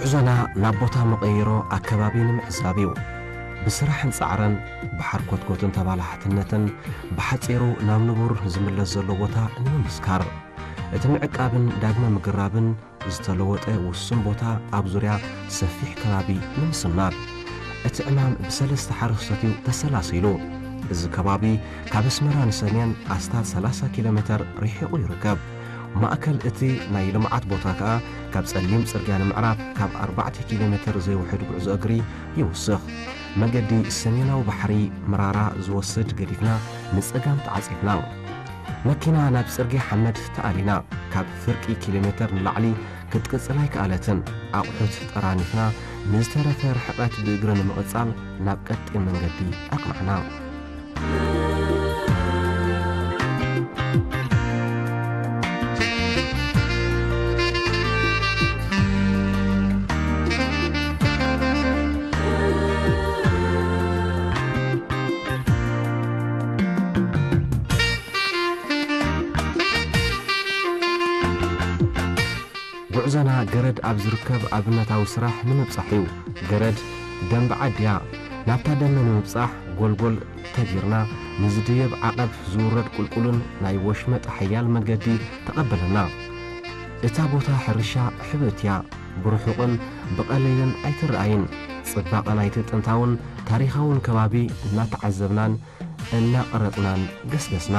ጉዕዞና ናብ ቦታ መቐይሮ ኣከባቢ ንምዕዛብ እዩ። ብስራሕን ጻዕርን፣ ብሓርኮትኮትን ተባላሕትነትን፣ ብሓጺሩ ናብ ንቡር ዝምለስ ዘሎ ቦታ ንምምስካር። እቲ ምዕቃብን ዳግመ ምግራብን ዝተለወጠ ውሱን ቦታ ኣብ ዙርያ ሰፊሕ ከባቢ ንምስናድ። እቲ ዕማም ብሰለስተ ሓረስቶት እዩ ተሰላሲሉ። እዚ ከባቢ ካብ ኣስመራ ንሰሜን ኣስታት ሰላሳ ኪሎ ሜተር ርሒቑ ይርከብ። ማእከል እቲ ናይ ልምዓት ቦታ ከኣ ካብ ጸሊም ጽርግያ ንምዕራብ ካብ ኣርባዕተ ኪሎ ሜተር ዘይውሕድ ጉዕዞ እግሪ ይውስኽ። መገዲ ሰሜናዊ ባሕሪ መራራ ዝወስድ ገዲፍና ንጸጋም ተዓጺፍና። መኪና ናብ ጽርግያ ሓመድ ተኣሊና። ካብ ፍርቂ ኪሎ ሜተር ንላዕሊ ክትቅጽል ኣይከኣለትን። ኣቑሑት ጠራኒፍና ንዝተረፈ ርሕቀት ብእግሪ ንምቕጻል ናብ ቀጢን መንገዲ ኣቕናዕና። ጉዕዞና ገረድ ኣብ ዝርከብ ኣብነታዊ ስራሕ ንምብጻሕ እዩ። ገረድ ደንበ ዓዲ እያ። ናብታ ደንበ ንምብጻሕ ጎልጎል ተጊርና ንዝድየብ ዓቐብ ዝውረድ ቁልቁልን ናይ ወሽመጥ ሓያል መገዲ ተቐበለና። እታ ቦታ ሕርሻ ሕብእቲ እያ። ብርሑቕን ብቐሊልን ኣይትረኣይን። ጽባቐ ናይቲ ጥንታውን ታሪኻውን ከባቢ እናተዓዘብናን እናቐረጽናን ገስገስና።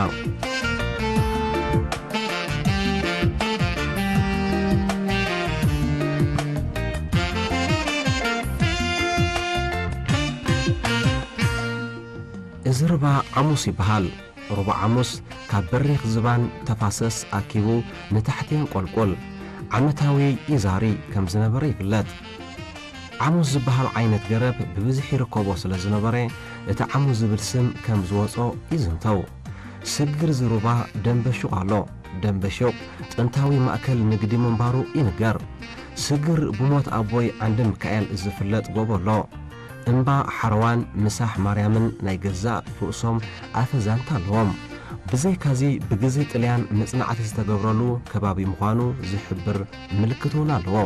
እዚ ሩባ ዓሙስ ይበሃል። ሩባ ዓሙስ ካብ በሪኽ ዝባን ተፋሰስ ኣኪቡ ንታሕቲ የንቆልቁል። ዓመታዊ ይዛሪ ከም ዝነበረ ይፍለጥ። ዓሙስ ዝበሃል ዓይነት ገረብ ብብዝሒ ይርከቦ ስለ ዝነበረ፣ እቲ ዓሙስ ዝብል ስም ከም ዝወጾ ይዝንተው። ስግር ዝሩባ ደንበ ሹቕ ኣሎ። ደንበ ሹቕ ጥንታዊ ማእከል ንግዲ ምንባሩ ይንገር። ስግር ብሞት ኣቦይ ዓንደ ሚካኤል ዝፍለጥ ጎቦ ኣሎ። እምባ ሓረዋን ምሳሕ ማርያምን ናይ ገዛእ ርእሶም ኣፈ ዛንታ ኣለዎም። ብዘይካዚ፣ ብግዜ ጥልያን መጽናዕቲ ዝተገብረሉ ከባቢ ምዃኑ ዝሕብር ምልክት እውን ኣለዎ።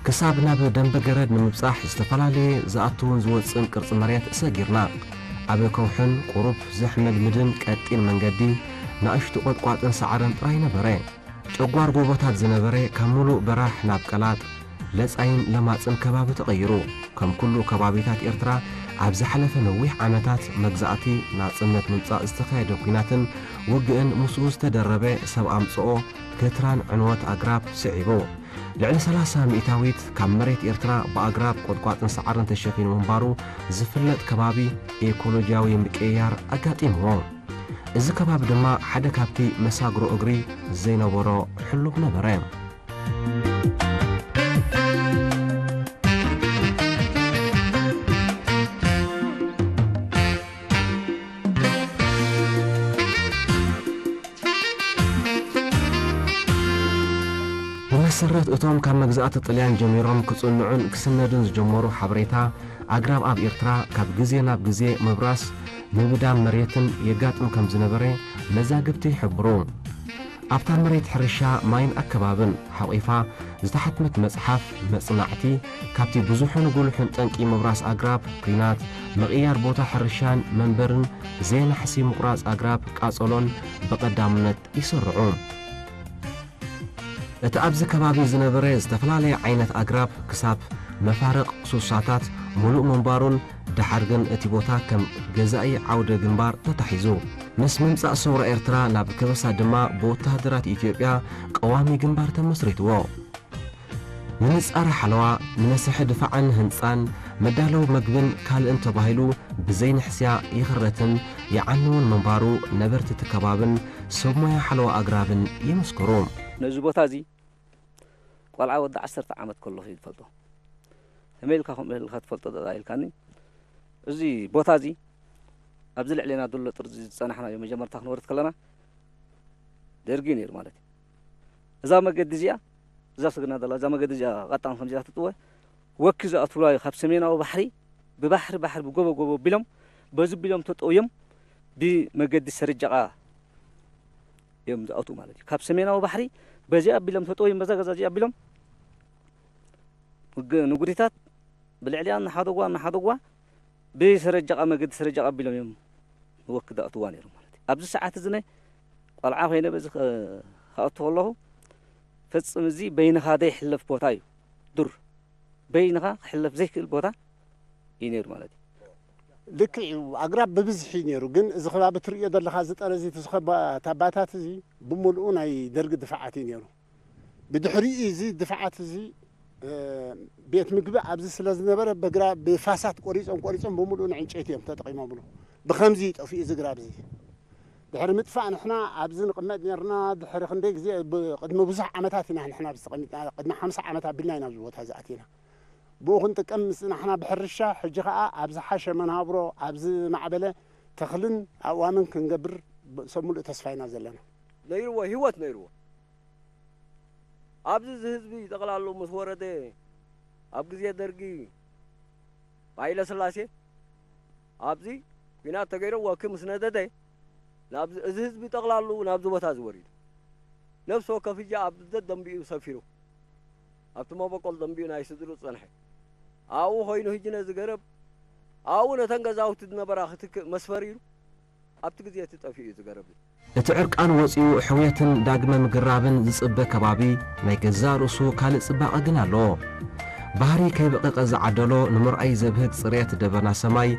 ክሳብ ናብ ደንበ ገረድ ንምብጻሕ ዝተፈላለየ ዝኣትውን ዝወጽእን ቅርጺ መሬት ሰጊርና። ኣብ ከውሕን ቁሩብ ዘሕመልምድን ቀጢን መንገዲ ንኣሽቱ ቈጥቋጥን ሳዕርን ጥራይ ነበረ። ጨጓር ጎቦታት ዝነበረ ካብ ምሉእ በራሕ ናብ ቀላጥ፣ ለጻይን ለማጽን ከባቢ ተቐይሩ። ከም ኩሉ ከባቢታት ኤርትራ፣ ኣብ ዝሓለፈ ነዊሕ ዓመታት መግዛእቲ ናጽነት ምምጻእ ዝተኻየደ ኲናትን ውግእን ምስኡ ዝተደረበ ሰብ ኣምጽኦ ክትራን ዕንወት ኣግራብ ስዒቡ። ልዕሊ ሰላሳ ሚእታዊት ካብ መሬት ኤርትራ ብኣግራብ፣ ቈጥቋጥን ሳዕርን ተሸፊኑ ምንባሩ ዝፍለጥ ከባቢ ኤኮሎጂያዊ ምቅይያር ኣጋጢምዎ። እዚ ከባቢ ድማ ሓደ ካብቲ መሳግሮ እግሪ ዘይነበሮ ሕሉፍ ነበረ። ብመሰረት እቶም ካብ መግዛእቲ ጥልያን ጀሚሮም ክጽንዑን ክስነዱን ዝጀመሩ ሓበሬታ፣ ኣግራብ ኣብ ኤርትራ ካብ ግዜ ናብ ግዜ ምብራስ፣ ምብዳም መሬትን የጋጥም ከም ዝነበረ መዛግብቲ ይሕብሩ። ኣብታ መሬት ሕርሻ፣ ማይን ኣከባብን ሓቑፋ ዝተሓትመት መጽሓፍ መጽናዕቲ፣ ካብቲ ብዙሕን ጉሉሕን ጠንቂ ምብራስ ኣግራብ፣ ኲናት፣ ምቕያር ቦታ ሕርሻን መንበርን፣ ዘየናሕሲ ምቑራጽ ኣግራብ፣ ቃጸሎን ብቐዳምነት ይስርዑ። እቲ ኣብዚ ከባቢ ዝነበረ ዝተፈላለየ ዓይነት ኣግራብ ክሳብ መፋርቕ ሱሳታት ምሉእ ምንባሩን፣ ደሓር ግን እቲ ቦታ ከም ገዛኢ ዓውደ ግንባር ተታሒዙ። ምስ ምምጻእ ሰውራ ኤርትራ ናብ ከበሳ ድማ ብወተሃደራት ኢትዮጵያ ቀዋሚ ግንባር ተመስሪትዎ። ንንጻረ ሓለዋ፣ ንመስርሒ ድፋዕን ህንጻን፣ መዳለዊ መግብን ካልእን ተባሂሉ ብዘይንሕስያ ይኽረትን ይዓንውን ምንባሩ ነበርቲ እቲ ከባብን ሰብ ሞያ ሓለዋ ኣግራብን ይምስክሩ። ነዚ ቦታ እዚ ቆልዓ ወዲ ዓሰርተ ዓመት ከለኹ እየ ዝፈልጦ። ከመይ ኢልካ ከምኡ ኢልካ ትፈልጦ ደኣ ኢልካኒ። እዚ ቦታ እዚ ኣብዚ ልዕሌና ዘሎ ጥርዚ ዝጸናሕናዮ መጀመርታ ክንወርድ ከለና ደርጊ ነይሩ ማለት እዩ። እዛ መገዲ እዚኣ፣ እዛ ሰግና ዘላ እዛ መገዲ እዚኣ ቀጣን ከምዚኣ ትጥወ ወኪ ዝኣትውላ እዩ። ካብ ሰሜናዊ ባሕሪ ብባሕሪ ባሕሪ ብጎቦ ጎቦ ኣቢሎም በዚ ኣቢሎም ተጠውዮም ብመገዲ ሰረጃቓ እዮም ዝኣትዉ ማለት እዩ። ካብ ሰሜናዊ ባሕሪ በዚኣ ኣቢሎም ተጠውዮም በዛ ገዛ እዚኣ ኣቢሎም ንግ- ንጉዲታት ብልዕሊኣ እናሓደጓ እናሓደጓ ብሰረጃቓ መገዲ ሰረጃቓ ኣቢሎም እዮም ንወኪ ዝኣትዋ ነይሮም ማለት እዩ። ኣብዚ ሰዓት እዚ ናይ ቆልዓ ኮይነ በዚ ከ- ክኣቱ ከለኹ ፈጽም እዚ በይንኻ ዘይሕለፍ ቦታ እዩ። ዱር በይንኻ ክሕለፍ ዘይክእል ቦታ እዩ ነይሩ ማለት እዩ። ልክዕ እዩ። ኣግራብ ብብዝሒ እዩ ነይሩ፣ ግን እዚ ከባቢ ትርእዮ ዘለኻ እዚ ጠረዚ እቲ ዝኸባ ታባታት እዚ ብምልኡ ናይ ደርጊ ድፋዓት እዩ ነይሩ። ብድሕሪኡ እዚ ድፋዓት እዚ ቤት ምግቢ ኣብዚ ስለ ዝነበረ ብፋሳት ቆሪፆም ቆሪፆም ብምልኡ ንዕንጨይቲ እዮም ተጠቒሞምሉ። ብኸምዚ እዩ ጠፊኡ እዚ ግራብ እዚ። ድሕሪ ምጥፋእ ንሕና ኣብዚ ንቕመጥ ነርና። ድሕሪ ክንደይ ግዜ ቅድሚ ብዙሕ ዓመታት ኢና ንሕና ኣብዚ ተቐሚጥና፣ ቅድሚ ሓምሳ ዓመት ኣቢልና ኢና ኣብዚ ቦታ እዚ ኣቲና። ብኡ ክንጥቀም ምስ ንሕና ብሕርሻ ሕጂ ኸዓ ኣብ ዝሓሸ መናብሮ ኣብ ዝማዕበለ ተኽልን ኣእዋምን ክንገብር ሰብ ሙሉእ ተስፋ ኢና ዘለና። ነይርዎ ህይወት ነይርዎ። ኣብዚ እዚ ህዝቢ ጠቕላሉ ምስ ወረደ ኣብ ግዜ ደርጊ ብሃይለ ስላሴ ኣብዚ ኲናት ተገይሩ ወኪ ምስ ነደደ ናብዚ እዚ ህዝቢ ጠቕላሉ ናብዚ ቦታ እዚ ወሪዱ ነፍሲ ወከፍ ህጂ ኣብ ደት ደንቢኡ ሰፊሩ ኣብቲ መበቆል ደንቢኡ ናይ ስድሩ ዝጸንሐ ኣብኡ ኮይኑ ህጂ ነዚ ገረብ ኣብኡ ነተን ገዛውቲ ዝነበራ ክትክእ መስፈሪሩ ኣብቲ ግዜ እቲ ጠፊኡ እዩ ዝገረብ። እቲ ዕርቃን ወጺኡ ሕውየትን ዳግመ ምግራብን ዝጽበ ከባቢ ናይ ገዛእ ርእሱ ካልእ ጽባቐ ግን ኣለዎ። ባህሪ ከይበቐቐ ዝዓደሎ ንምርኣይ ዘብህግ ጽሬት ደበና ሰማይ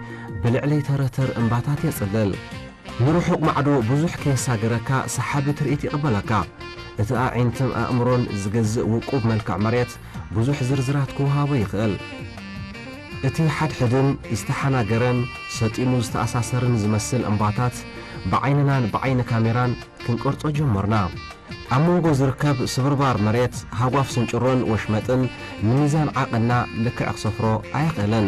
ብልዕለይ ተረተር እምባታት የጽልል። ንርሑቕ ማዕዶ ብዙሕ ከየሳገረካ ሰሓቢ ትርኢት ይቕበለካ። እቲ ኣዒንትን ኣእምሮን ዝገዝእ ውቁብ መልክዕ መሬት ብዙሕ ዝርዝራት ክወሃቦ ይኽእል። እቲ ሓድሕድን ዝተሓናገረን ሰጢሙ ዝተኣሳሰርን ዝመስል እምባታት ብዓይንናን ብዓይኒ ካሜራን ክንቀርጾ ጀመርና። ኣብ መንጎ ዝርከብ ስብርባር መሬት ሃጓፍ ስንጭሮን ወሽመጥን ንሚዛን ዓቐንና ልክዕ ክሰፍሮ ኣየኽእለን።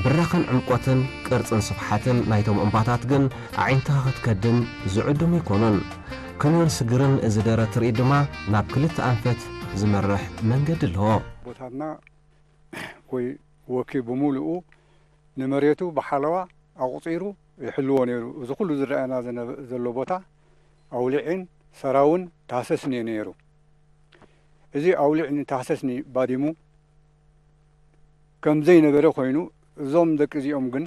ብራኸን ዕምቆትን ቅርጽን ስፍሓትን ናይቶም እምባታት ግን ኣዒንትኻ ክትከድን ዝዕድሙ ኣይኮኑን። ክኑርን ስግርን እዚ ደረት ትርኢት ድማ ናብ ክልተ ኣንፈት ዝመርሕ መንገዲ ኣለዎ። ቦታትና ወይ ወኪ ብምሉኡ ንመሬቱ ብሓለዋ ኣቑጺሩ ይሕልዎ ነይሩ። እዚ ኩሉ ዝረኣየና ዘነ- ዘሎ ቦታ ኣውሊዒን ሰራውን ታህሰስን እዩ ነይሩ። እዚ ኣውሊዕን ታህሰስን ባዲሙ ከም ዘይነበረ ኮይኑ፣ እዞም ደቂ እዚኦም ግን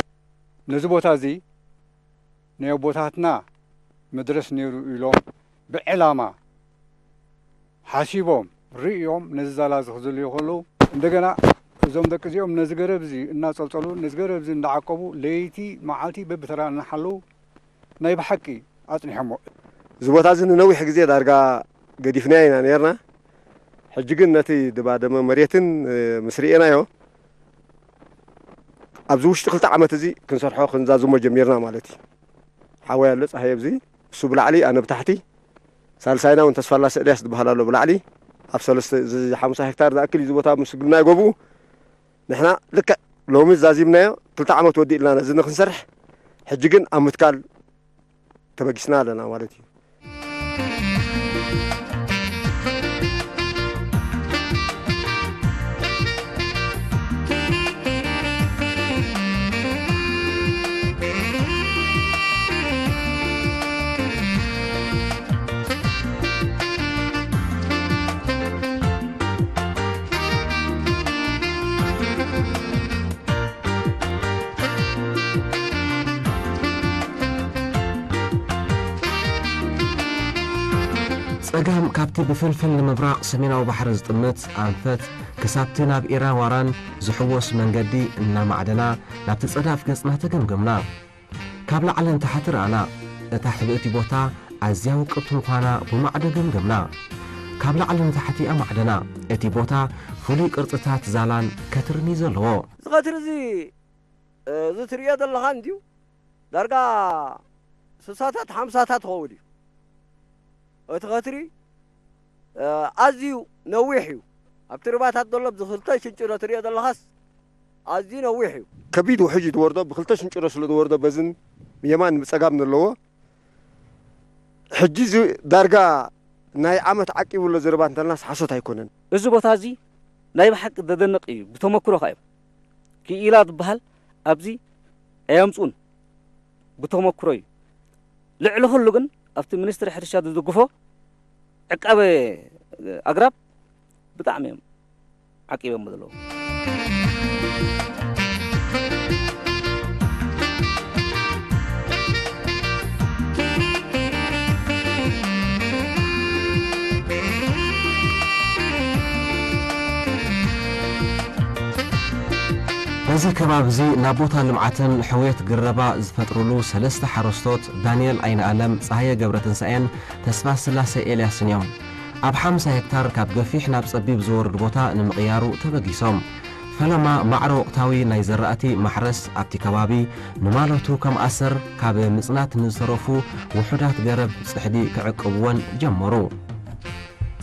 ነዚ ቦታ እዚ ናይ ኣቦታትና መድረስ ነይሩ ኢሎም ብዕላማ ሓሲቦም ርእዮም ነዚ ዛላ እዚ ክዝልዩ ከለዉ፣ እንደገና እዞም ደቂ እዚኦም ነዚ ገረብ እዚ እናጸልጸሉ፣ ነዚ ገረብ እዚ እንዳዓቀቡ ለይቲ መዓልቲ በብተራ እናሓለዉ ናይ ብሓቂ ኣጽኒሖሞ። እዚ ቦታ እዚ ንነዊሕ ግዜ ዳርጋ ገዲፍናዮ ኢና ነይርና። ሕጂ ግን ነቲ ዝባደመ መሬትን እ፣ ምስ ርኤናዮ ኣብዚ ውሽጢ ክልተ ዓመት እዚ ክንሰርሖ ክንዛዝሞ ጀሚርና ማለት እዩ። ሓወይ ኣሎ ጸሃየ ኣብዚ፣ እሱ ብላዕሊ ኣነ ብታሕቲ፣ ሳልሳይና እውን ተስፋላ ስእልያስ ዝበሃል ኣሎ ብላዕሊ ኣብ ሰለስተ እዚ ሓሙሳ ሄክታር ዝኣክል እዩ እዚ ቦታ ምስ ግብናይ ጎብኡ ንሕና ልክዕ ሎሚ ዛዚምናዮ ክልተ ዓመት ወዲእልና ነዚ ንክንሰርሕ ሕጂ ግን ኣብ ምትካል ተበጊስና ኣለና ማለት እዩ። ጸጋም ካብቲ ብፍልፍል ንምብራቕ ሰሜናዊ ባሕሪ ዝጥምት ኣንፈት ክሳብቲ ናብ ኢራን ዋራን ዝሕወስ መንገዲ እናማዕደና ናብቲ ጸዳፍ ገጽና ተገምገምና። ካብ ላዕሊ ንታሕቲ ረኣና። እታ ሕብእቲ ቦታ ኣዝያ ውቅብቲ ምዃና ብማዕዶ ገምገምና። ካብ ላዕሊ ንታሕቲ ኣማዕደና። እቲ ቦታ ፍሉይ ቅርጽታት ዛላን ከትርን እዩ ዘለዎ። እዚ ቐትሪ እዚ፣ እዚ ትርእዮ ዘለኻ እንድዩ ዳርጋ ስሳታት ሓምሳታት ክኸውን እዩ። እቲ ቐትሪ ኣዝዩ ነዊሕ እዩ። ኣብቲ ርባታት ዘሎ ኣብዚ ክልተ ሽንጭሮ ትሪኦ ዘለኻስ ኣዝዩ ነዊሕ እዩ። ከቢድ ውሕጅ እዩ ዝወርዶ፣ ብክልተ ሽንጭሮ ስለ ዝወርዶ በዝን የማን ብጸጋም ዘለዎ ሕጂ እዚ ዳርጋ ናይ ዓመት ዓቂቡ ኣሎ ዘረባ እንተልናስ ሓሶት ኣይኮነን። እዚ ቦታ እዚ ናይ ብሓቂ ዘደንቕ እዩ። ብተመክሮ ከኣ እዩ። ክኢላ ዝበሃል ኣብዚ ኣየምጽኡን። ብተመክሮ እዩ። ልዕሊ ኩሉ ግን ኣብቲ ሚኒስትሪ ሕርሻ ዝድግፎ ዕቃበ ኣግራብ ብጣዕሚ እዮም ዓቂቦሞ ዘለዉ። በዚ ከባቢ እዚ ናብ ቦታ ልምዓትን ሕውየት ግረባ ዝፈጥርሉ ሰለስተ ሓረስቶት ዳንኤል ኣይንኣለም፣ ጸሃየ ገብረትንሳኤን ተስፋስላሰ ኤልያስን እዮም። ኣብ ሓምሳ ሄክታር ካብ ገፊሕ ናብ ጸቢብ ዝወርድ ቦታ ንምቕያሩ ተበጊሶም። ፈለማ ማዕረ ወቕታዊ ናይ ዘራእቲ ማሕረስ ኣብቲ ከባቢ ንማለቱ ከም ኣሰር ካብ ምጽናት ንዝተረፉ ውሑዳት ገረብ ጽሕዲ ክዕቅብወን ጀመሩ።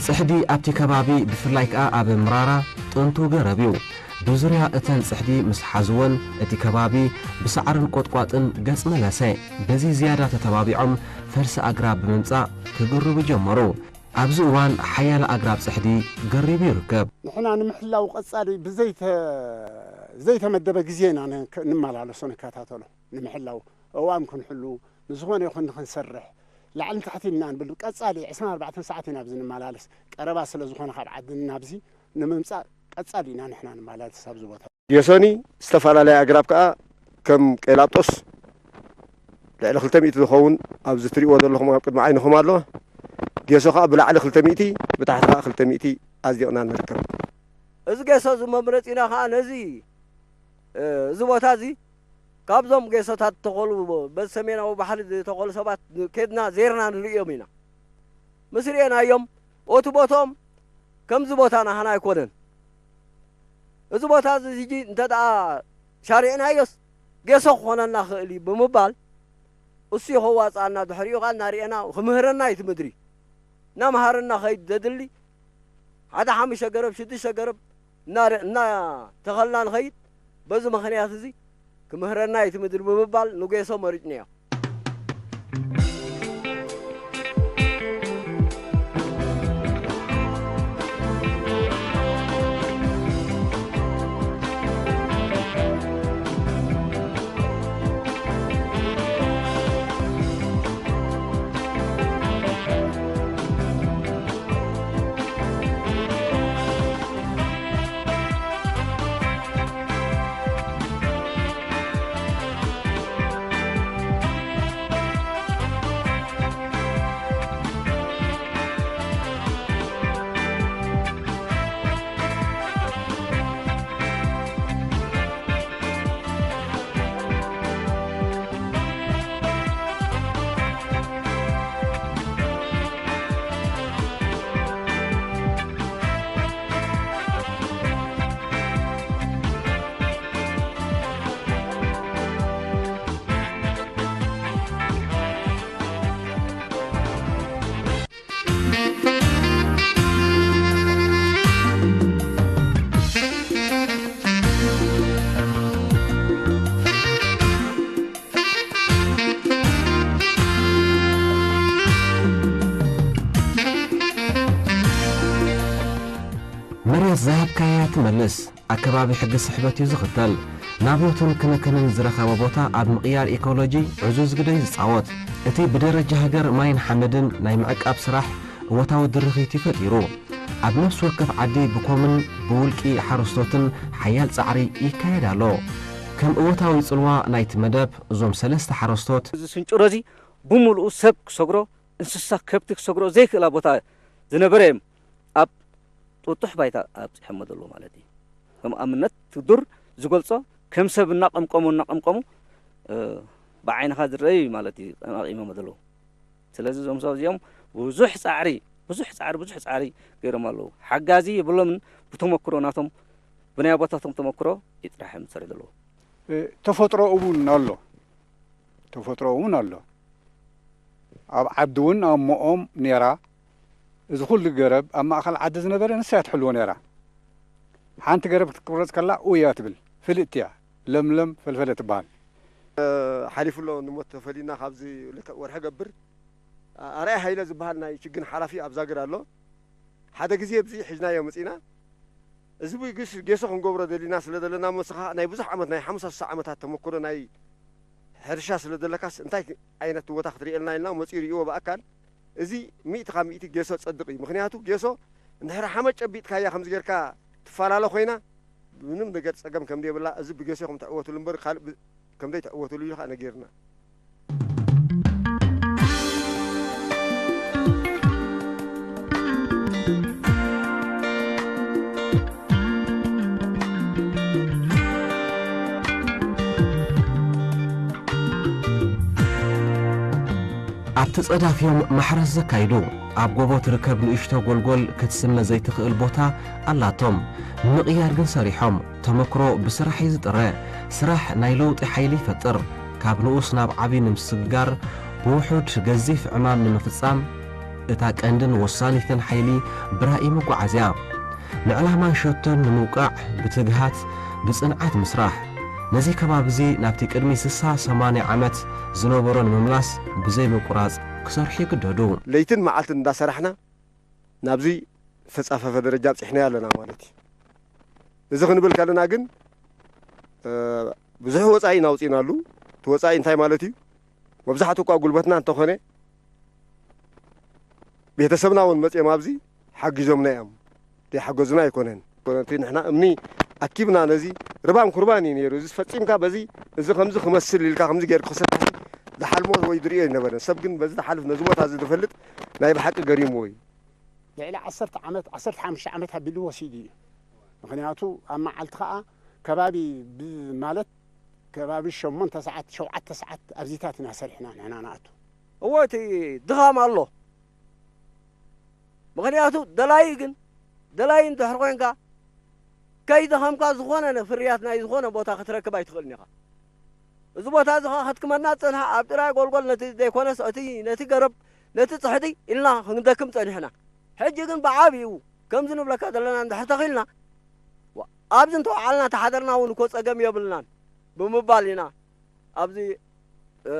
ጽሕዲ ኣብቲ ከባቢ ብፍላይ ከኣ ኣብ ምራራ ጥንቱ ገረብ እዩ። ብዙርያ እተን ጽሕዲ ምስ ሓዝወን እቲ ከባቢ ብሳዕርን ቈጥቋጥን ገጽ መለሰ። በዚ ዝያዳ ተተባቢዖም ፈልሲ ኣግራብ ብምምጻእ ክግርቡ ጀመሩ። ኣብዚ እዋን ሓያለ ኣግራብ ጽሕዲ ገሪቡ ይርከብ። ንሕና ንምሕላው ቀጻሊ ብዘይተ ዘይተመደበ ግዜ ኢና ንመላለሶ ንከታተሎ ንምሕላው እዋን ክንሕሉ ንዝኾነ ይኹን ንኽንሰርሕ ላዕልን ታሕትን ኢና ንብል ቀጻሊ ዕስራን ኣርባዕተን ሰዓት ኢና ኣብዚ ንመላለስ ቀረባ ስለ ዝኾነ ካብ ዓድን ናብዚ ንምምጻእ ቀጻሊ ኢና ንሕና ንመላለስ ኣብዚ ቦታ። ጌሶኒ ዝተፈላለያ ኣግራብ ከኣ ከም ቄላጦስ ልዕሊ ክልተ ሚእቲ ዝኸውን ኣብዚ ትሪእዎ ዘለኹም ኣብ ቅድሚ ዓይንኹም ኣሎ። ጌሶ ከኣ ብላዕሊ ክልተ ሚእቲ ብታሕቲ ከኣ ክልተ ሚእቲ ኣጽዲቕና ንርከብ። እዚ ጌሶ እዚ መምረጺና ከኣ ነዚ እዚ ቦታ እዚ ካብዞም ጌሶታት ዝተኸሉ በዚ ሰሜናዊ ባሕሪ ዝተኸሉ ሰባት ከድና ዜርና ንርእዮም ኢና። ምስ ርእናዮም እቲ ቦትኦም ከምዚ ቦታ ናህና ኣይኮነን። እዚ ቦታ እዚ ሕጂ እንተ ደኣ ሻሪዕናዮስ ጌሶ ክኾነና ክእል እዩ ብምባል እሱ እዩ ከዋፅኣና። ድሕሪኡ ከዓ እናርኤና ክምህረና እዩ እቲ ምድሪ እናመሃረና ከይድ ዘድሊ ሓደ ሓሙሽተ ገረብ ሽዱሽተ ገረብ እናተኸልና ንኸይድ በዚ ምኽንያት እዚ ክምህረና እዩ እቲ ምድሪ ብምባል ንጌሶ መሪፅናዮ። መሬት ዝሃብካያ ትመልስ። ኣከባቢ ሕጊ ስሕበት እዩ ዝኽተል። ናብዮትን ክንክንን ዝረኸበ ቦታ ኣብ ምቕያር ኢኮሎጂ ዕዙዝ ግደ እዩ ዝጻወት። እቲ ብደረጃ ሃገር ማይን ሓመድን ናይ ምዕቃብ ስራሕ እወታዊ ድርኺት እዩ ፈጢሩ። ኣብ ነፍሲ ወከፍ ዓዲ ብኮምን ብውልቂ ሓረስቶትን ሓያል ጻዕሪ ይካየድ ኣሎ። ከም እወታዊ ጽልዋ ናይቲ መደብ እዞም ሰለስተ ሓረስቶት እዚ ስንጭሮ እዚ ብምሉኡ ሰብ ክሰግሮ እንስሳ ከብቲ ክሰግሮ ዘይክእላ ቦታ ዝነበረ እዮም ኣብ ጥጡሕ ባይታ ኣብፂሖሞ ዘለዉ ማለት እዩ። ከም ኣብነት እቲ ዱር ዝገልፆ ከም ሰብ እናቐምቀሙ እናቐምቀሙ ብዓይንኻ ዝረኣዩ ማለት እዩ ኣቂሞሞ ዘለዉ። ስለዚ እዞም ሰብ እዚኦም ብዙሕ ፃዕሪ ብዙሕ ፃዕሪ ብዙሕ ፃዕሪ ገይሮም ኣለዉ። ሓጋዚ የብሎምን። ብተመክሮ ናቶም ብናይ ኣቦታቶም ተመክሮ እዩ ጥራሕ እዮም ዝሰርሑ ዘለዉ። ተፈጥሮ እውን ኣሎ። ተፈጥሮ እውን ኣሎ። ኣብ ዓዲ እውን ኣሞኦም ነይራ። እዚ ኩሉ ገረብ ኣብ ማእኸል ዓዲ ዝነበረ ንሳ እያ ትሕልዎ ነይራ። ሓንቲ ገረብ ክትቁረፅ ከላ ኡያ ትብል ፍልጥቲ እያ። ለምለም ፈልፈለ ትበሃል። ሓሊፉ ኣሎ ንሞት ተፈሊና ካብዚ ልክዕ ወርሒ ገብር ኣርኣያ ሃይለ ዝበሃል ናይ ችግኝ ሓላፊ ኣብ ዛግር ኣሎ። ሓደ ግዜ ኣብዚ ሒዝናዮ መጺና። እዚ ብግስ ጌሶ ክንገብሮ ደሊና ስለ ዘለና፣ እሞ ንስኻ ናይ ብዙሕ ዓመት፣ ናይ ሓምሳ ስሳ ዓመታት ተመክሮ ናይ ሕርሻ ስለ ዘለካስ፣ እንታይ ዓይነት ቦታ ክትርእየልና ኢልና መጺኡ ርእይዎ ብኣካል። እዚ ሚእቲ ካብ ሚእቲ ጌሶ ጸድቕ እዩ። ምኽንያቱ ጌሶ እንድሕር ሓመድ ጨቢጥካያ ከምዚ ጌርካ ትፈላለ ኮይና፣ ምንም ነገር ጸገም ከም ዘይብላ፣ እዚ ብጌሶ ከም ትዕወትሉ እምበር ካልእ ብ-፣ ከም ዘይትዕወትሉ ኢሉ ኸኣ ነጊርና። ኣብቲ ጸዳፍ እዮም ማሕረስ ዘካይዱ። ኣብ ጎቦ ትርከብ ንእሽቶ ጎልጎል ክትስመ ዘይትኽእል ቦታ ኣላቶም። ንምቕያር ግን ሰሪሖም። ተመክሮ ብስራሕ እዩ ዝጥረ። ስራሕ ናይ ለውጢ ሓይሊ ይፈጥር። ካብ ንኡስ ናብ ዓቢ ንምስግጋር፣ ብውሑድ ገዚፍ ዕማም ንምፍጻም፣ እታ ቀንድን ወሳኒትን ሓይሊ ብራኢ ምጓዓዝ እያ። ንዕላማን ሸቶን ንምውቃዕ ብትግሃት፣ ብጽንዓት ምስራሕ። ነዚ ከባቢ እዚ ናብቲ ቅድሚ ስሳ ሰማንያ ዓመት ዝነበሮ ንምምላስ ብዘይ ምቁራጽ ክሰርሑ ይግደዱ። ለይትን መዓልትን እንዳሰራሕና ናብዚ ዝተጻፈፈ ደረጃ ኣብጺሕናዮ ኣለና ማለት እዩ። እዚ ክንብል ከለና ግን፣ እ፣ ብዙሕ ወጻኢ እናውጺእናሉ። እቲ ወጻኢ እንታይ ማለት እዩ? መብዛሕትኡ እኳ ጉልበትና እንተኾነ፣ ቤተሰብና እውን መጺኦም ኣብዚ ሓጊዞምና እዮም። ዘይሓገዙና ኣይኮነን። እቲ ንሕና እምኒ ኣኪብና ነዚ ርባን ኩርባን እዩ ነይሩ። እዚ ፈጺምካ በዚ፣ እዚ ከምዚ ክመስል ኢልካ ከምዚ ጌርካ ክሰታሒ ዝሓልሞ ወይ ዝርእዮ ኣይነበረን። ሰብ ግን በዚ ዝሓልፍ ነዚ ቦታ እዚ ዝፈልጥ ናይ ብሓቂ ገሪምዎ እዩ። ልዕሊ ዓሰርተ ዓመት፣ ዓሰርተ ሓሙሽተ ዓመት ኣቢሉ ወሲዱ እዩ። ምኽንያቱ ኣብ መዓልቲ ኸኣ ከባቢ ብ-፣ ማለት ከባቢ ሸሞንተ ሰዓት፣ ሸውዓተ ሰዓት ኣብዚታት ኢና ሰሪሕና ንሕና ንኣቱ። እወ፣ እቲ ድኻም ኣሎ። ምኽንያቱ ደላዪ ግን፣ ደላዪ እንድሕር ኮይንካ፣ ከይደኸምካ ዝኾነ ነ-፣ ፍርያት ናይ ዝኾነ ቦታ ክትረክብ ኣይትኽእልን ኢኻ። እዚ ቦታ እዚ ኸዓ ከድክመና ዝጸንሐ ኣብ ጥራይ ጎልጎል ነቲ ዘይኮነስ እቲ፣ ነቲ ገረብ፣ ነቲ ጽሕዲ ኢልና ክንደክም ጸኒሕና። ሕጂ ግን ብዓቢኡ ከምዚ ንብለካ ዘለና እንድሕር ተኺልና፣ ዋ-፣ ኣብዚ እንተወዓልና ተሓደርና እውን እኮ ጸገም የብልናን ብምባል ኢና ኣብዚ፣ እ፣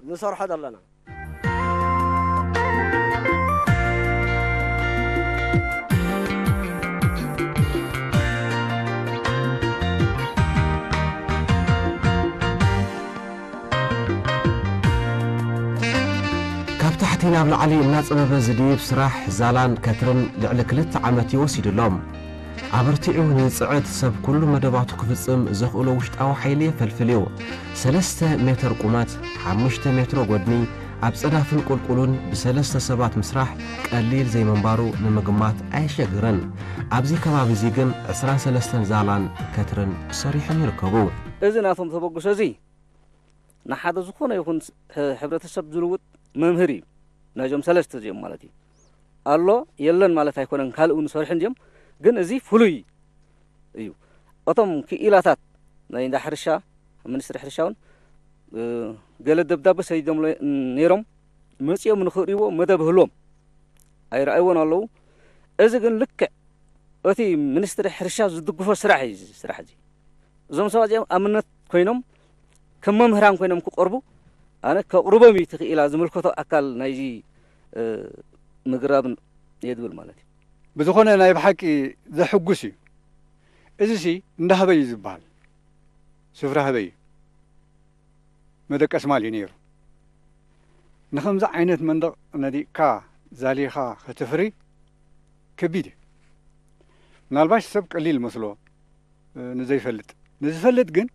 ንሰርሖ ዘለና። ካብ ታሕቲ ናብ ላዕሊ እናጸበበ ዝድይብ ስራሕ ዛላን ከትርን ልዕሊ ክልተ ዓመት እዩ ወሲዱሎም። ኣበርቲዑ ንጽዕት ሰብ ኩሉ መደባቱ ክፍጽም ዘኽእሎ ውሽጣዊ ሓይሊ የፈልፍል እዩ። ሰለስተ ሜትር ቁመት፣ ሓሙሽተ ሜትሮ ጎድኒ፣ ኣብ ጸዳፍን ቁልቁሉን ብሰለስተ ሰባት ምስራሕ ቀሊል ዘይምንባሩ ንምግማት ኣየሸግርን። ኣብዚ ከባቢ እዚ ግን ዕስራን ሰለስተን ዛላን ከትርን ሰሪሖም ይርከቡ። እዚ ናቶም ተበግሶ እዚ ንሓደ ዝኾነ ይኹን ስ-፣ ሕ-፣ ሕብረተሰብ ዝልውጥ መምህር እዩ። ናይዞም ሰለስተ እዚኦም ማለት እዩ። ኣሎ የለን ማለት ኣይኮነን፣ ካልእ እውን ዝሰርሑ እንድዮም፣ ግን እዚ ፍሉይ እዩ። እቶም ክኢላታት ናይ እንዳ ሕርሻ፣ ሚኒስትሪ ሕርሻ እውን፣ እ፣ ገለ ደብዳበ ሰዲዶምሎ ነይሮም፣ መጺኦም ንኽርእይዎ መደብ ህልዎም ኣይረኣይዎን ኣለዉ። እዚ ግን ልክዕ እቲ ሚኒስትሪ ሕርሻ ዝድግፎ ስራሕ እዩ፣ እዚ ስራሕ እዚ። እዞም ሰባት እዚኦም ኣብነት ኮይኖም፣ ከም መምህራን ኮይኖም ክቐርቡ፣ ኣነ ከቕርቦም እዩ እቲ ክኢላ ዝምልከቶ ኣካል ናይዚ፣ እ፣ ምግራብን እየ ዝብል ማለት እዩ። ብዝኾነ ናይ ብሓቂ ዘሕጉስ እዩ። እዚሲ እንዳ ህበይ እዩ ዝበሃል። ስፍራ ህበይ እዩ። መደቀሲ ማል እዩ ነይሩ። ንኸምዚ ዓይነት መንደቕ ነዲቕካ ዛሊኻ ከተፍሪ ከቢድ እዩ። ምናልባሽ ሰብ ቀሊል መስሎ፣ እ፣ ንዘይፈልጥ። ንዝፈልጥ ግን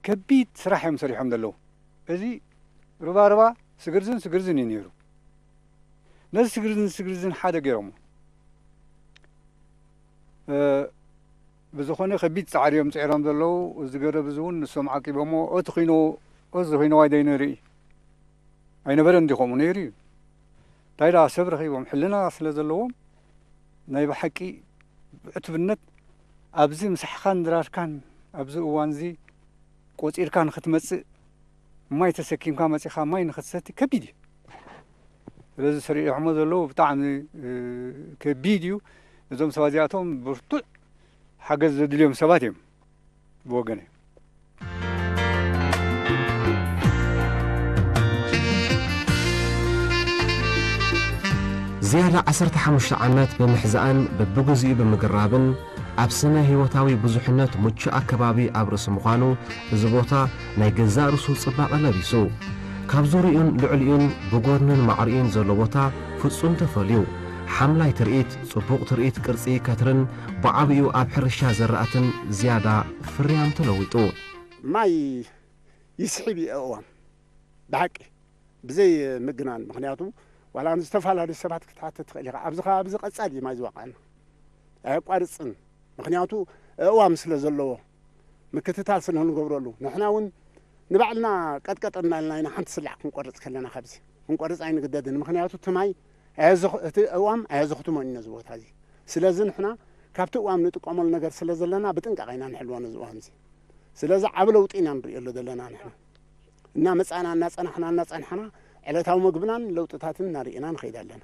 ከቢድ ስራሕ እዮም ሰሪሖም ዘለዉ። እዚ ሩባ ሩባ ስግርዝን ስግርዝን እዩ ነይሩ። ነዚ ስግርዝን ስግርዝን ሓደ ገይሮሞ። እ፣ ብዝኾነ ከቢድ ጻዕሪ እዮም ጽዒሮም ዘለዉ። እዚ ገረብ እዚ እውን ንሶም ዓቂቦሞ፣ እቲ ኺኖ፣ እዚ ኺኖ ዋይ ደይንርኢ ኣይነበረን እንዲ ከምኡ ነይሩ እዩ። እንታይ ደኣ ሰብ ረኺቦም፣ ሕልና ስለ ዘለዎም፣ ናይ ብሓቂ ብዕቱብነት ኣብዚ ምሳሕኻን ድራርካን ኣብዚ እዋን እዚ ቆጺርካ ንኽትመጽእ፣ ማይ ተሰኪምካ መጺኻ ማይ ንኽትሰቲ ከቢድ እዩ። ስለዚ ሰሪሖሞ ዘለዉ ብጣዕሚ፣ እ፣ ከቢድ እዩ። እዞም ሰባት እዚኣቶም ብርቱዕ ሓገዝ ዘድልዮም ሰባት እዮም ብወገነይ። ዝያዳ ዓሰርተ ሓሙሽተ ዓመት ብምሕዛእን በብግዚኡ ብምግራብን ኣብ ስነ ህይወታዊ ብዙሕነት ምቹእ ኣከባቢ ኣብ ርእሲ ምዃኑ፣ እዚ ቦታ ናይ ገዛእ ርእሱ ጽባቐ ለቢሱ። ካብ ዙርዩን ልዕሊኡን ብጎድኑን ማዕሪኡን ዘሎ ቦታ ፍጹም ተፈልዩ፣ ሓምላይ ትርኢት፣ ጽቡቕ ትርኢት ቅርጺ ከትርን ብዓቢኡ ኣብ ሕርሻ ዘራእትን ዝያዳ ፍርያም ተለዊጡ። ማይ ይስሕብ እዩ ኣእዋም ብሓቂ ብዘይ ምግናን። ምኽንያቱ ዋላ ዝተፈላለዩ ሰባት ክትሓትት ትኽእል ኢኻ። ኣብዚ ከባቢ እዚ ቀጻሊ እዩ ማይ ዝወቕዐና፣ ኣየቋርጽን። ምኽንያቱ ኣእዋም ስለ ዘለዎ ምክትታል ስለ ንገብረሉ፣ ንሕና እውን ንባዕልና ቀጥቀጥ እናልና ኢና ሓንቲ ስላዕ ክንቆርጽ ከለና፣ ካብዚ ክንቆርጽ ኣይንግደድን። ምኽንያቱ እቲ ማይ ኣየዘኹ-፣ እቲ ኣእዋም ኣየዘኹትሞን እዩ ነዚ ቦታ እዚ። ስለዚ ንሕና ካብቲ እዋም ንጥቀመሉ ነገር ስለ ዘለና ብጥንቃቐ ኢና ንሕልዎ ነዚ እዋም እዚ። ስለዚ ዓቢ ለውጢ ኢና ንርእየሉ ዘለና ንሕና። እናመጻና፣ እናጸናሕና፣ እናጸናሕና ዕለታዊ መግብናን ለውጥታትን እናርእና ንኸይድ ኣለና።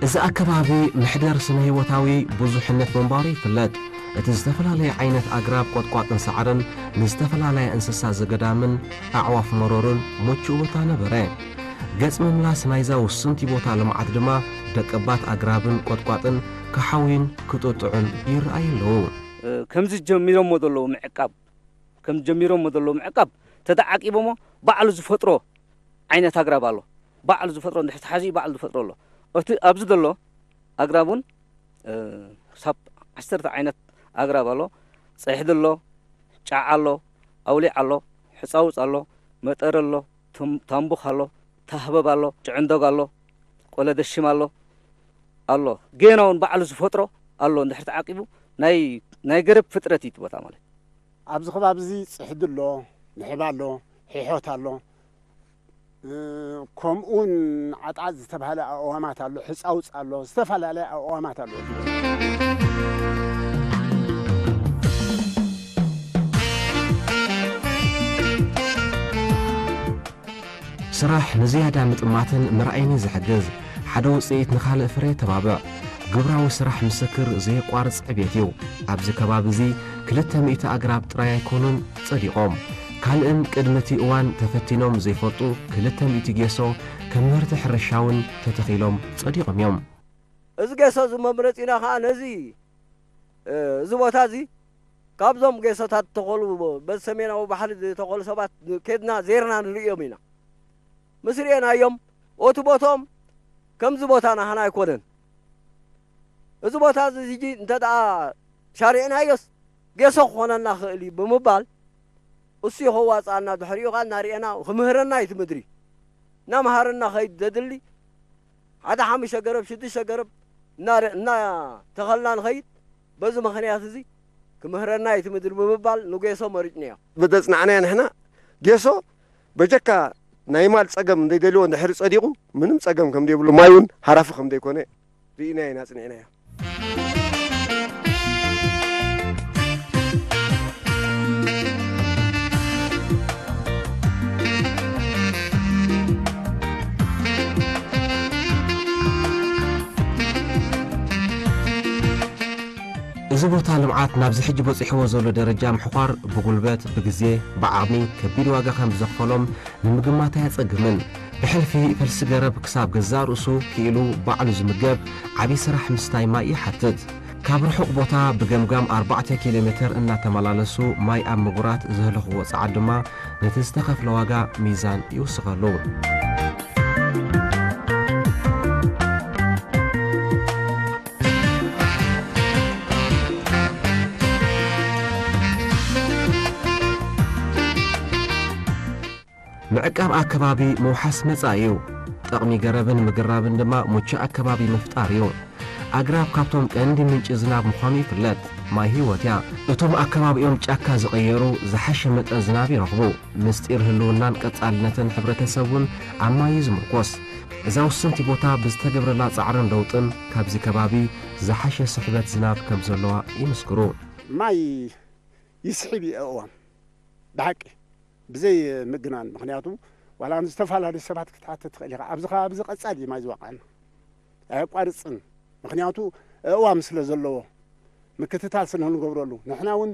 እዚ ኣከባቢ መሕደር ስነ ህይወታዊ ብዙሕነት ምንባሩ ይፍለጥ። እቲ ዝተፈላለየ ዓይነት ኣግራብ፣ ቆጥቋጥን ሳዕርን ንዝተፈላለያ እንስሳ ዘገዳምን ኣዕዋፍ መሮርን ምቹእ ቦታ ነበረ። ገጽ ምምላስ ናይዛ ውስንቲ ቦታ ልምዓት ድማ ደቀባት ኣግራብን ቆጥቋጥን ክሓውዩን ክጥጥዑን ይረኣዩ ኣለዉ። እ፣ ከምዚ ጀሚሮሞ ዘለዉ ምዕቃብ፣ ከም ጀሚሮሞ ዘለዉ ምዕቃብ ተተዓቂቦሞ ባዕሉ ዝፈጥሮ ዓይነት ኣግራብ ኣሎ። ባዕሉ ዝፈጥሮ እንድሕር ተሓዝዩ ባዕሉ ዝፈጥሮ ኣሎ። እቲ ኣብዚ ዘሎ ኣግራብ እውን፣ እ፣ ክሳብ ዓሰርተ ዓይነት ኣግራብ ኣሎ። ጽሕዲ ኣሎ፣ ጫዓ ኣሎ፣ ኣውሊዕ ኣሎ፣ ሕጻውጽ ኣሎ፣ መጠሪ ኣሎ፣ ቶም-፣ ታምቡኽ ኣሎ፣ ታህበብ ኣሎ፣ ጭዕንዶግ ኣሎ፣ ቆለደሽም ኣሎ፣ ኣሎ። ጌና እውን ባዕሉ ዝፈጥሮ ኣሎ። እንድሕር ተዓቂቡ ናይ፣ ናይ ገረብ ፍጥረት እዩ እቲ ቦታ ማለት። ኣብዚ ከባቢ እዚ ጽሕዲ ኣሎ፣ ንሕቢ ኣሎ፣ ሒሖት ኣሎ፣ እ፣ ከምኡውን ዓጣጥ ዝተባህለ ኣእዋማት ኣሎ፣ ሕጻውጽ ኣሎ፣ ዝተፈላለየ ኣእዋማት ኣሎ። ስራሕ ንዝያዳ ምጥማትን ምርኣይን ዝሕግዝ፣ ሓደ ውጽኢት ንኻልእ ፍረ የተባብዕ፣ ግብራዊ ስራሕ ምስክር ዘየቋርጽ ዕቤት እዩ። ኣብዚ ከባቢ እዚ ክልተ ሚእቲ ኣግራብ ጥራይ ኣይኮኑን ጸዲቖም፣ ካልእን ቅድሚ እቲ እዋን ተፈቲኖም ዘይፈልጡ ክልተ ሚእቲ ጌሶ ከም ምህርቲ ሕርሻ እውን ተተኺሎም ጸዲቖም እዮም። እዚ ጌሶ እዚ መምረጺና ኸኣ ነዚ፣ እ፣ እዚ ቦታ እዚ ካብዞም ጌሶታት ዝተኸሉ፣ በዚ ሰሜናዊ ባሕሪ ዝተኸሉ ሰባት ከድና ዜርና ንርእዮም ኢና። ምስ ርእናዮም፣ እቲ ቦትኦም ከምዚ ቦታ ናህና ኣይኮነን። እዚ ቦታ እዚ ሕጂ እንተ ደኣ ሻሪዕናዮስ ጌሶ ክኾነና ክእል እዩ ብምባል፣ እሱ እዩ ከዋጽኣና፣ ድሕሪኡ ኸኣ እናርኤና ክምህረና እዩ እቲ ምድሪ። እናመሃረና ኸይድ ዘድሊ፣ ሓደ ሓሙሽተ ገረብ፣ ሽዱሽተ ገረብ እናረ-፣ እናተኸልና ንኸይድ፣ በዚ ምኽንያት እዚ ክምህረና እዩ እቲ ምድሪ ብምባል ንጌሶ መሪጽናዮ። ብደጽናዕናዮ ንሕና ጌሶ በጀካ ናይ ማል ጸገም እንደይደልዎ እንድሕሪ ጸዲቑ ምንም ጸገም ከም ዘይብሉ፣ ማይ እውን ሃራፊ ከም ዘይኮነ ርኢናዮ ኢና፣ ጽኒዕናዮ። እዚ ቦታ ልምዓት ናብዚ ሕጂ በጺሕዎ ዘሎ ደረጃ ምሕኳር ብጉልበት፣ ብግዜ፣ ብዓቕሚ ከቢድ ዋጋ ከም ዘኽፈሎም ንምግማት ኣየጸግምን። ብሕልፊ ፈልሲ ገረብ ክሳብ ገዛእ ርእሱ ክኢሉ ባዕሉ ዝምገብ ዓቢ ስራሕ ምስታይ ማይ ይሓትት። ካብ ርሑቕ ቦታ ብገምጋም ኣርባዕተ ኪሎ ሜተር እናተመላለሱ ማይ ኣብ ምጉራት ዘህለኽዎ ጻዕሪ ድማ ነቲ ዝተኸፍለ ዋጋ ሚዛን ይውስኸሉ። ምዕቃብ ኣከባቢ ምውሓስ መጻኢ እዩ። ጠቕሚ ገረብን ምግራብን ድማ ምቹእ ኣከባቢ ምፍጣር እዩ። ኣግራብ ካብቶም ቀንዲ ምንጪ ዝናብ ምዃኑ ይፍለጥ። ማይ ህይወት እያ። እቶም ኣከባቢኦም ጫካ ዝቐየሩ ዝሓሸ መጠን ዝናብ ይረኽቡ። ምስጢር ህልውናን ቀጻልነትን ሕብረተሰብ እውን ኣብ ማይ እዩ ዝምርኮስ። እዛ ውስንቲ ቦታ ብዝተገብረላ ጻዕርን ለውጥን ካብዚ ከባቢ ዝሓሸ ስሕበት ዝናብ ከም ዘለዋ ይምስክሩ። ማይ ይስሕብ እዩ ኣእዋም። ብሓቂ፣ ብዘይ ምግናን፣ ምኽንያቱ ዋላ ዝተፈላለዩ ሰባት ክትሓትት ትኽእል ኢኻ። ኣብዚ ከባቢ እዚ ቀጻሊ እዩ ማይ ዝወቕዐና። ኣየቋርጽን። ምኽንያቱ ኣእዋም ስለ ዘለዎ፣ ምክትታል ስለ ንገብረሉ፣ ንሕና እውን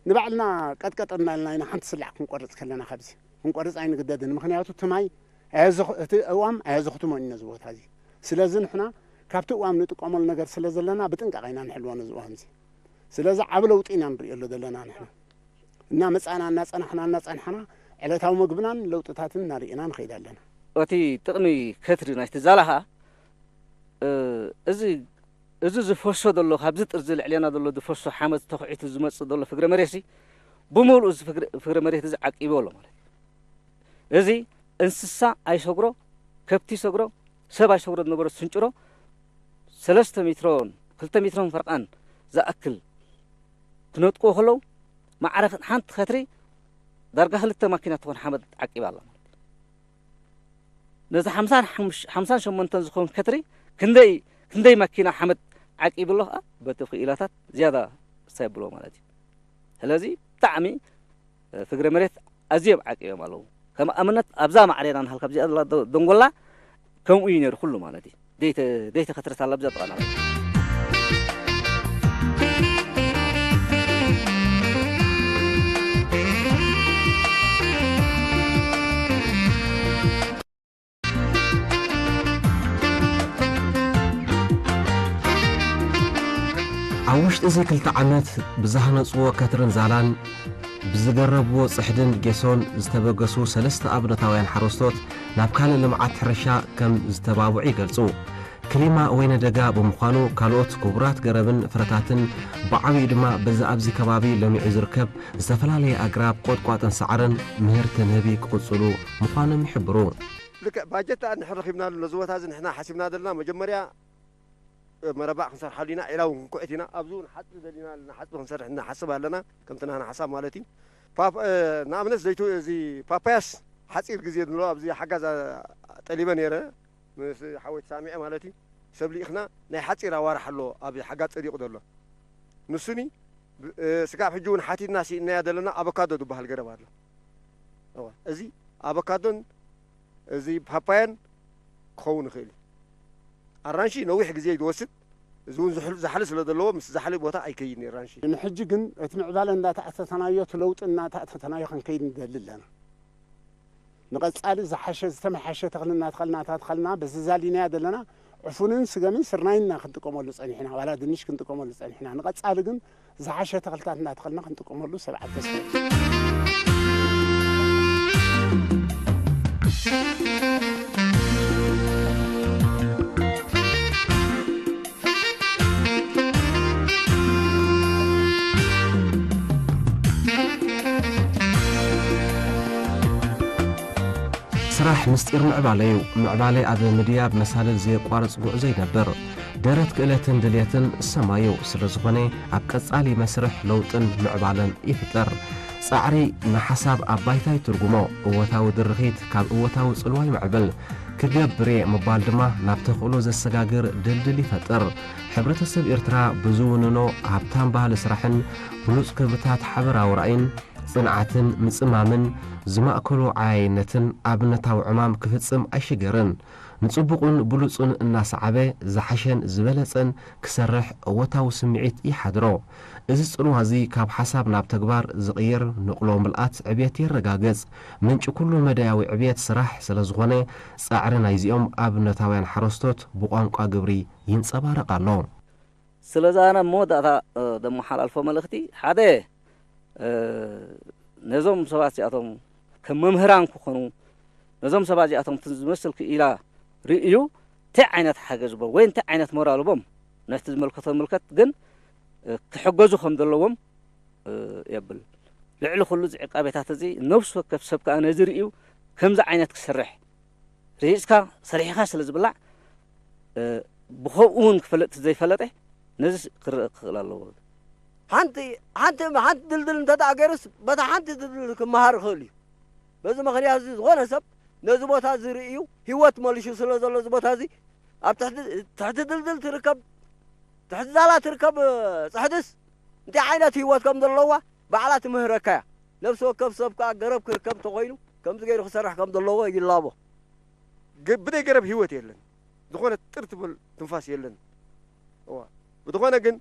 ንባዕልና ቀጥቀጥ እናልና ኢና ሓንቲ ስላዕ ክንቆርጽ ከለና ካብዚ። ክንቆርጽ ኣይንግደድን። ምኽንያቱ እቲ ማይ ኣየዘኹ-፣ እቲ ኣእዋም ኣየዘኹትሞን እዩ ነዚ ቦታ እዚ። ስለዚ ንሕና ካብቲ እዋን ንጥቀመሉ ነገር ስለ ዘለና ብጥንቃቐ ኢና ንሕልዎ ነዚ እዋን እዚ። ስለዚ ዓቢ ለውጢ ኢና ንርእየሉ ዘለና ንሕና። እናመጻና፣ እናጸናሕና፣ እናጸናሕና ዕለታዊ መግብናን ለውጥታትን እናርኢና ንኸይድ ኣለና። እቲ ጥቕሚ ከትሪ ናይቲ ዛላ ኸኣ፣ እ፣ እዚ፣ እዚ ዝፈሶ ዘሎ፣ ካብዚ ጥርዚ ልዕሌና ዘሎ ዝፈሶ ሓመድ ተኹዒቱ ዝመጽእ ዘሎ ፍግረ መሬትሲ፣ ብምሉኡ እዚ ፍግረ፣ ፍግረ መሬት እዚ ዓቂቡ ኣሎ ማለት እዩ። እዚ እንስሳ ኣይሰግሮ፣ ከብቲ ይሰግሮ፣ ሰብ ኣይሰግሮ ዝነበሮ ስንጭሮ፣ ሰለስተ ሜትሮን ክልተ ሜትሮን ፈርቓን ዝኣክል ክነጥቁ ከለዉ፣ ማዕረ ሓንቲ ከትሪ ዳርጋ ክልተ ማኪና ትኾን ሓመድ ዓቂባ ኣላ ማለት እዩ። ነዚ ሓምሳን ሓምሽ-፣ ሓምሳን ሸሞንተን ዝኾን ከትሪ ክንደይ፣ ክንደይ ማኪና ሓመድ ዓቂቡ ኣሎ ኸኣ፣ በቲ ክኢላታት ዝያዳ እሳ የብሎ ማለት እዩ። ስለዚ ብጣዕሚ፣ እ፣ ፍግረ መሬት ኣዝዮም ዓቂቦም ኣለዉ። ከም ኣብነት ኣብዛ ማዕሬና ንሃል ካብዚኣ ዘላ ዶ-፣ ደንጎላ ከምኡ እዩ ነይሩ ኩሉ ማለት እዩ። ደይተ-፣ ደይተኸትረት ኣላ ኣብዛ ጥቓና። ኣብ ውሽጢ እዚ ክልተ ዓመት ብዝሃነጽዎ ከትርን ዛላን፣ ብዝገረብዎ ጽሕድን ጌሶን ዝተበገሱ ሰለስተ ኣብነታውያን ሓረስቶት ናብ ካልእ ልምዓት ሕርሻ ከም ዝተባብዑ ይገልጹ። ክሊማ ወይነ ደጋ ብምዃኑ፣ ካልኦት ክቡራት ገረብን ፍረታትን፣ ብዓብዩ ድማ በዚ ኣብዚ ከባቢ ለሚዑ ዝርከብ ዝተፈላለየ ኣግራብ፣ ቆጥቋጥን ሳዕርን ምህርቲ ንህቢ ክቕጽሉ ምዃኖም ይሕብሩ። ልክዕ ባጀት ደኣ እንድሕር ረኺብናሉ፣ ነዚ ቦታ እዚ ንሕና ሓሲብና ዘለና፣ መጀመርያ መረባዕ ክንሰርሓሉ ኢና፣ ዒላ እውን ክንኩዕት ኢና። ኣብዚ እውን ሓፅቢ ደሊና ኣለና፣ ሓፅቢ ክንሰርሕ ንሓስብ ኣለና፣ ከምቲ ናህና ሓሳብ ማለት እዩ። ፓፕ-፣ እ፣ ንኣብነት ዘይቱ-፣ እዚ ፓፓያስ ሓፂር ግዜ ንብሎ ኣብዚ ሓጋዝ፣ አ፣ ጠሊበ ነይረ፣ ምስ ሓወይ ተሳሚዐ ማለት እዩ። ሰብ ልኢኽና፣ ናይ ሓፂር ኣዋርሕ ኣሎ ኣብ ሓጋዝ ፀዲቑ ዘሎ። ንሱኒ፣ ብ-፣ እ፣ ስጋብ ሕጂ እውን ሓቲትና ስኢንናዮ ዘለና ኣቮካዶ ዝበሃል ገረብ ኣሎ። እወ፣ እዚ ኣቮካዶን እዚ ፓፓያን ክኸውን ይኽእል እዩ። ኣራንሺ ነዊሕ ግዜ እዩ ዝወስድ። እዚ እውን ዝሕል-፣ ዛሕሊ ስለ ዘለዎ ምስ ዛሕሊ ቦታ ኣይከይድን እዩ ኣራንሺ። ንሕጂ ግን እቲ ምዕባለ እንዳተኣታተናዮ፣ እቲ ለውጢ እናተኣታተናዮ ክንከይድ ንደሊ ኣለና። ንቐጻሊ ዝሓሸ፣ ዝተመሓሸ ተኽሊ እናተኸልና፣ እታ ተኸልና በዚ ዛሊናያ ዘለና ዕፉንን ስገምን ስርናይን ኢና ክንጥቀመሉ ጸኒሕና፣ ዋላ ድንሽ ክንጥቀመሉ ጸኒሕና። ንቐጻሊ ግን ዝሓሸ ተኽልታት እናተኸልና ክንጥቀመሉ ሰብዓት ተስፋ እዩ። ስራሕ ምስጢር ምዕባለ እዩ። ምዕባለ ኣብ ምድያብ መሳልል ዘየቋርጽ ጉዕዞ ይነብር። ደረት ክእለትን ድልየትን ሰማዩ ስለ ዝኾነ፣ ኣብ ቀጻሊ መስርሕ ለውጥን ምዕባለን ይፍጠር። ጻዕሪ ንሓሳብ ኣብ ባይታ ይትርጉሞ። እወታዊ ድርኺት ካብ እወታዊ ጽልዋ ይምዕብል። ክገብር እየ ምባል ድማ ናብ ተኽእሎ ዘሰጋግር ድልድል ይፈጥር። ሕብረተሰብ ኤርትራ ብዝውንኖ ሃብታም ባህሊ ስራሕን ብሉጽ ክብርታት ሓበራዊ ራእይን ጽንዓትን ምጽማምን ዝማእከሎ ዓያይነትን ኣብነታዊ ዕማም ክፍጽም ኣይሽገርን። ንጽቡቕን ብሉጽን እናሰዓበ ዝሓሸን ዝበለጸን ክሰርሕ እወታዊ ስምዒት ይሓድሮ። እዚ ጽልዋ እዚ ካብ ሓሳብ ናብ ተግባር ዝቕይር ንቕሎ ምልኣት ዕብየት የረጋግጽ። ምንጪ ኩሉ መዳያዊ ዕብየት ስራሕ ስለ ዝኾነ፣ ጻዕሪ ናይዚኦም ኣብነታውያን ሓረስቶት ብቋንቋ ግብሪ ይንጸባረቕ ኣሎ። ስለዚ ኣነ ኣብ መወዳእታ፣ እ፣ ዘመሓላልፎ መልእኽቲ፣ ሓደ፣ እ፣ ነዞም ሰባት እዚኣቶም ከም መምህራን ክኾኑ፣ ነዞም ሰባት እዚኣቶም እቲ ዝመስል ክኢላ ርእዩ እንታይ ዓይነት ሓገዝ ቦም ወይ እንታይ ዓይነት ሞራል ቦም ነቲ ዝመልከቶ ምልከት ግን፣ እ፣ ክሕገዙ ከም ዘለዎም፣ እ፣ የብል። ልዕሊ ኩሉ እዚ ዕቃቤታት እዚ ነፍሲ ወከፍ ሰብ ከኣ ነዚ ርእዩ ከምዚ ዓይነት ክሰርሕ ርሂጽካ ሰሪሕኻ ስለ ዝብላዕ፣ እ፣ ብኸምኡ እውን ክፈልጥ ዘይፈለጠ ነዚ ክረአ ክኽእል ኣለዎ። ሓንቲ፣ ሓንቲ፣ ሓንቲ ድልድል እንተ ደኣ ገይሩስ በታ ሓንቲ ድልድል ክመሃር ይኽእል እዩ። በዚ ምኽንያት እዚ ዝኾነ ሰብ ነዚ ቦታ እዚ ርእዩ ህይወት መሊሹ ስለ ዘሎ እዚ ቦታ እዚ ኣብ ትሕቲ፣ ትሕቲ ድልድል ትርከብ፣ ትሕቲ ዛላ ትርከብ፣ እ፣ ጽሕድስ እንታይ ዓይነት ህይወት ከም ዘለዋ ባዕላ ትምህረካ እያ። ነፍሲ ወከፍ ሰብ ከኣ ገረብ ክርከብ እንተኾይኑ ከምዚ ገይሩ ክሰርሕ ከም ዘለዎ ይላቦ። ገ-፣ ብደይ ገረብ ህይወት የለን። ዝኾነ ጥር ትብል ትንፋስ የለን። እዋ። ብዝኾነ ግን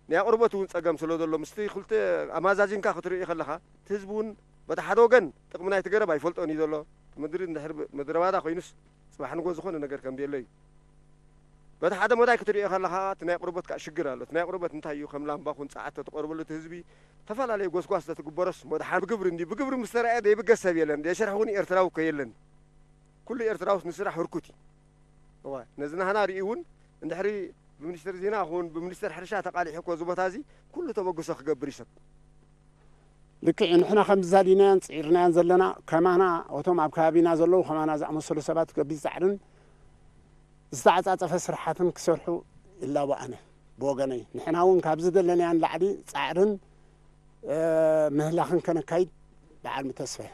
ናይ ኣቕርቦት እውን ጸገም ስለ ዘሎ ምስቲ ክልተ ኣማዛዚንካ ክትርኢ ከለኻ እቲ ህዝቢ እውን በቲ ሓደ ወገን ጥቕሚ ናይቲ ገረብ ኣይፈልጦን እዩ ዘሎ። ምድሪ እንድሕር ብ-፣ ምድረ ባዳ ኮይኑስ ጽባሕ ንጎ ዝኾነ ነገር ከም ዘየሎ እዩ። በቲ ሓደ መዳይ ክትሪኦ ከለኻ እቲ ናይ ቁርበት ከዓ ሽግር ኣሎ። እቲ ናይ ቁርበት እንታይ እዩ? ከም ላምባ ኹን ጸዓት ተትቐርበሉ እቲ ህዝቢ፣ ተፈላለየ ጎስጓስ ተትግበረስ መድሓን ብግብሪ እንዲ ብግብሪ ምስ ተረኣየ ዘይብገስ ሰብ የለን። ዘይሰርሕ እውን ኤርትራዊ እኮ የለን። ኩሉ ኤርትራውስ ንስራሕ ህርኩት እዩ። እዋ፣ ነዚ ናህና ርኢ እውን እንድሕሪ ብሚኒስትር ዜና ኹን ብሚኒስትር ሕርሻ ተቓሊሑ እኮ እዚ ቦታ እዚ ኩሉ ተበግሶ ክገብር እዩ ሰብ። ልክዕ እዩ። ንሕና ከም ዝዛሊናዮን ጽዒርናዮን ዘለና ከማና፣ እቶም ኣብ ከባቢና ዘለዉ ከማና ዝኣመሰሉ ሰባት ከቢድ ጻዕርን ዝተዓጻጸፈ ስራሓትን ክሰርሑ ይላቦ ኣነ ብወገነይ። ንሕና እውን ካብ ዝደለናዮ ንላዕሊ ጻዕርን፣ እ፣ ምህላኽን ከነካይድ ብዓልሚ ተስፋ እየ።